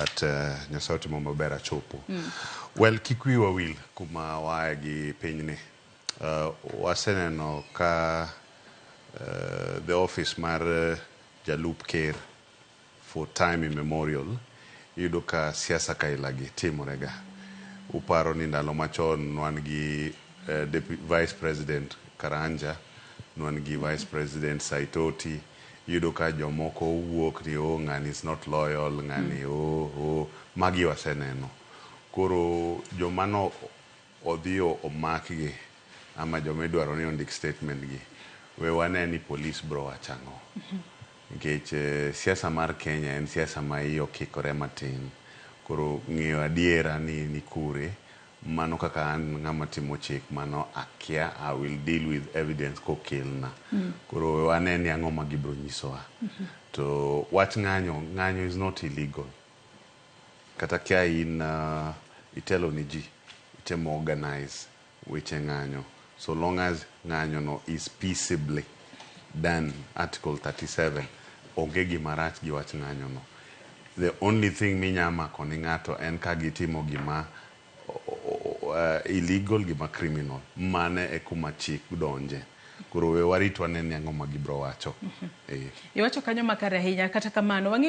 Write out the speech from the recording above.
But Nyasaye otimo maber achopo. Well, kik wiwa wil kuma waaye gi pinyni. Waseneno ka the office mar jalup ker for time immemorial, iyudo ka siasa kailagi timorega. Uparo ni ndalo machon nwan gi Deputy Vice President Karanja, nwan gi Vice President Saitoti. Iyudo ka jomoko wuok ni, "Oh, ng'ani is not loyal, ng'ani oh, oh." Magi waseneno. Koro joma no odhi omakgi ama joma idwaro ni ondik statement gi, we wane ni polis bro wacho ang'o. Nikech siasa mar Kenya en siasa ma iye okikore matin. Koro ng'eyo adiera ni kure, mano kaka an ng'ama timo chik, mano akia. I will deal with evidence kokelna. Koro we wane ni ang'o ma gibro nyisowa. To wach ng'anyo, ng'anyo is not illegal. Kata ka in itelo ni ji, itemo organize weche ng'anyo, so long as ng'anyo no is peaceably done, Article 37, onge gima rach gi wach ng'anyo no. The only thing minya mako ni ng'ato en ka gitimo gima illegal, gima criminal. Mane e kuma chik donje. Koro we warit wane ni ang'o ma gibro wacho. Iwacho kanyo makare ahinya. Kata kamano wang'e ni